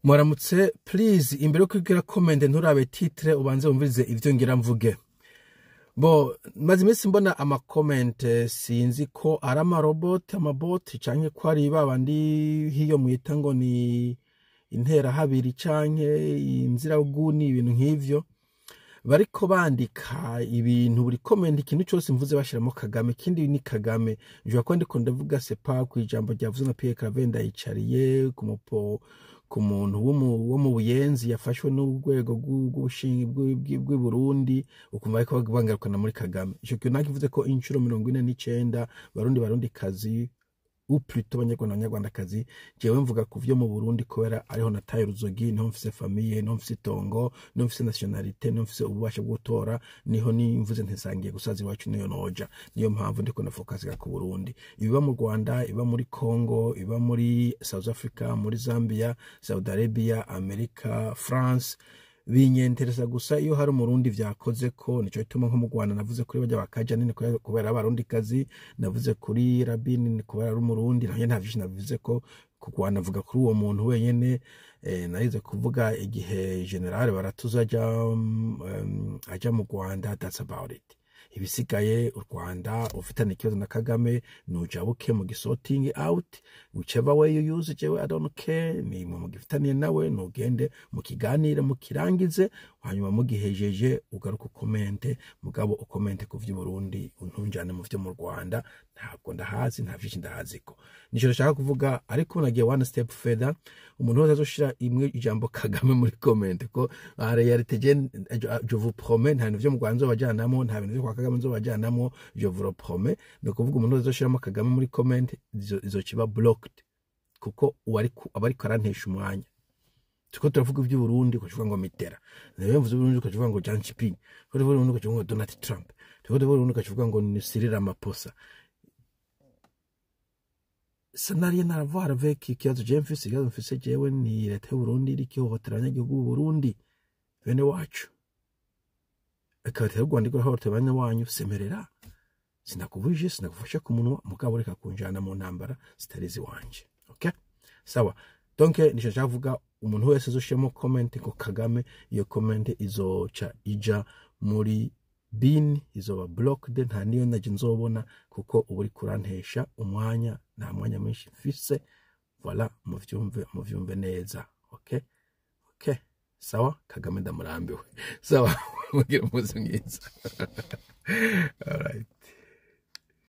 Mwaramutse. Please, imbere yo kugira comment, nturabe titre, ubanze wumvirize ivyo ngira mvuge. Bo maze iminsi mbona ama comment, sinzi ko ari amarobot, amabot, canke ko ari babandi hiyo mwita ngo ni interahabiri canke inziraguni, ibintu nk'ivyo, bariko bandika ibintu buri comment, ikintu cyose mvuze bashiramo Kagame, ikindi ni Kagame. Nshobora kuba ndiko ndavuga sepa ku ijambo ryavuze na Pierre Claver Ndayicariye ku mupo ku muntu wo mu Buyenzi yafashwe n'urwego rw'ubushingi bw'i Burundi, ukumva ariko bangarukana muri Kagame. Ico kintu nakivuze ko inshuro 49. Barundi, Barundi kazi, ou plutôt Abanyarwanda, Abanyarwandakazi, jewe mvuga ku vyo mu Burundi kubera ariho nataye uruzogi, niho mfise famille, niho mfise itongo, niho mfise nationalité, niho mfise ububasha bwo gutora, niho nimvuze ntisangiye gusaza iwacu niyo noja. Niyo mpamvu ndiko ndafokasiga ku Burundi. Ibiba mu Rwanda, iba muri Congo, iba muri South Africa, muri Zambia, Saudi Arabia, Amerika, France, binyenteresa gusa iyo hari Umurundi vyakoze ko. Nico gituma nko mu Rwanda navuze kuri bajya bakaja nini kubera Abarundi kazi, navuze kuri Rabini kubera ari Umurundi, nanje nta vyinshi navuze ko ku Rwanda, mvuga kuri uwo muntu wenyene. Narize kuvuga igihe General Baratuza aja mu Rwanda, that's about it. Ibisigaye, u Rwanda ufitanye ikibazo na Kagame, nujabuke mu gisorting out whichever way you use, jewe I don't care. Ni mwe mugifitaniye nawe, nugende mukiganire, mukirangize, hanyuma mugihejeje ugaruke ucommente. Mugabo ucommente ku vy'Uburundi, untunjane mu vyo mu Rwanda, ntabwo ndahazi, nta vyinshi ndahaziko. Nico ndashaka kuvuga. Ariko nagiye one step further: umuntu wese azoshira imwe ijambo Kagame muri comment, ko en réalité je vous promets, nta bintu vyo mu Rwanda nzobajanamo, nta bintu vyo kwa Kagame nzobajanamo, je vous le promets. Ni ukuvuga umuntu wese azoshiramo Kagame muri comment izokiba blocked, kuko aba ariko arantesha umwanya. Turiko turavuga iby'Uburundi ukavuga ngo Mitterrand, nawe mvuze Uburundi ukavuga ngo Jean Ping, turiko tuvuga Uburundi ukavuga ngo Donald Trump, turiko tuvuga Uburundi ukavuga ngo ni Cyril Ramaphosa. Ça n'a rien à voir avec ikibazo jewe mfise. Ikibazo mfise jewe ni leta y'Uburundi iriko ihohotera abanyagihugu b'Uburundi bene wacu, ikaba leta y'u Rwanda iriko ihohotera bene wanyu. Semerera, sinakubujije, sinagufashe ku munwa, mugabo reka kunjana mu ntambara zitari iziwanje. Okay, sawa. Donc nico nshaka kuvuga: umuntu wese azoshiramo comment ngo Kagame, iyo comment izoca ija muri bin, izoba blocked, nta niyo naje nzobona, kuko uba uri kurantesha umwanya, nta mwanya mwinshi mfise. Voilà, muvyumve, muvyumve neza. Okay, sawa. Kagame ndamurambiwe. Sawa, mugire umunsi mwiza. Alright.